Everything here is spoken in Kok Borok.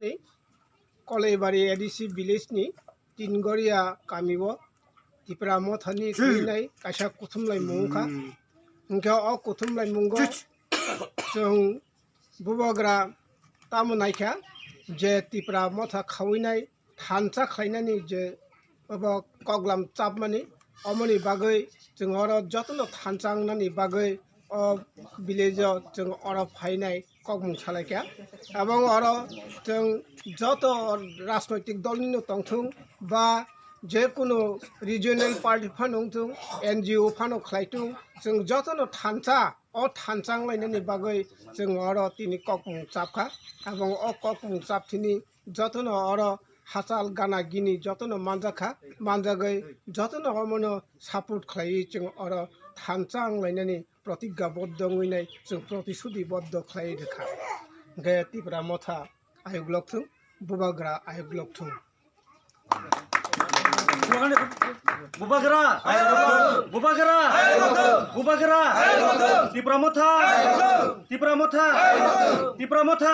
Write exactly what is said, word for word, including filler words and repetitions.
Ni Koleibari A D C village ni Tingoria kami o Tipra Motha ni thwinai kaisa kuthumlai mung kha. Hwnkhe o kuthumlai mungo chwng bubagra tamo naikha je Tipra Motha khawinai thansa khlainani je obo koklam chapmani, omoni bagwi chwng oro jotono thansa wngnani bagwi o village o chwng oro phainai kokmung salaikha. Abong oro chwng joto rajnoitik dol nino tongthung ba je kunu regional party phano wngthung, N G O phano khlaitung, chwng jotono thansa, o thansa wnglainani bagwi chwng oro tini kokmung chapkha. Abong o kokmung chapthini jotono oro hachal gana gini jotono manjakha, manjagwi jotono omono support khlaiwi chwng oro thansa wnglainani protigya boddo wngwi nai chwng protishuddhi boddo khlaiwi rwkha. Hwnkhe Tipra Motha ayuk lokthung, bubagra ayuk lokthung. Bubagra! Bubagra! Bubagra! Tipra Motha! Tipra Motha! Tipra Motha!